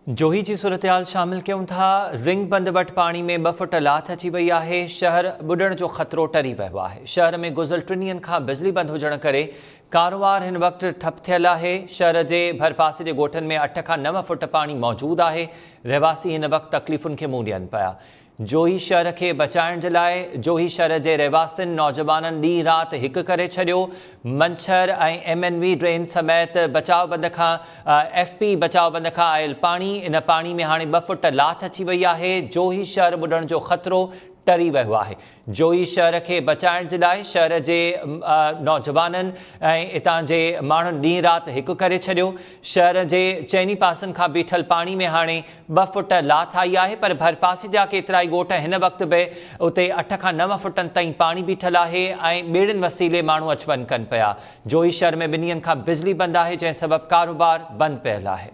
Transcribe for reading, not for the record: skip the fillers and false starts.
جوهي جي صورتحال شامل ڪيون ٿا، رنگ بند وٽ پاڻي ۾ ٻه فٽ لاٿ اچي وئي آهي، شهر ٻڏڻ جو خطرو ٽري ويو آهي، شهر ۾ گذريل ٽن ڏينهن کان بجلي بند هجڻ ڪري ڪاروهنوار هن وقت ٺپ ٿيل آهي، شهر جي ڀرپاسي جي ڳوٺن ۾ اٺ کان نو فٽ پاڻي موجود آهي، رهواسي هن وقت تڪليفن کي منهن ڏين پيا. جوهي شھر کي بچائڻ جي لاء جوهي شھر جي رهواسين نوجوانن ڏينهن رات هڪ ڪري ڇڏيو، Manchhar ۽ M N V drain سميت بچاء بند کان ايف پي بچاء بند کان آيل پاڻي ان پاڻي ۾ هاڻي ٻه فٽ لاٿ اچي وئي آهي، جوهي شھر ٻڏڻ جو خطرو ٽري ويو آهي. جوهي شهر کي بچائڻ جي لاء شهر جي نوجوانن ۽ اتان جي ماڻهن ڏينهن رات هڪ ڪري ڇڏيو. شهر جي چئني پاسن کان بيٺل پاڻي ۾ هاڻي ٻه فٽ لاٿ آئي آهي پر ڀرپاسي جا ڪيترائي ڳوٺ هن وقت به اتي اٺ کان نو فٽن تائين پاڻي بيٺل آهي ۽ ٻيڙين وسيلي ماڻهو اچ وڃ ڪن پيا. جوهي شهر ۾ ٻن ڏينهن کان بجلي بند آهي جنهن سبب ڪاروبار بند پيل آهي.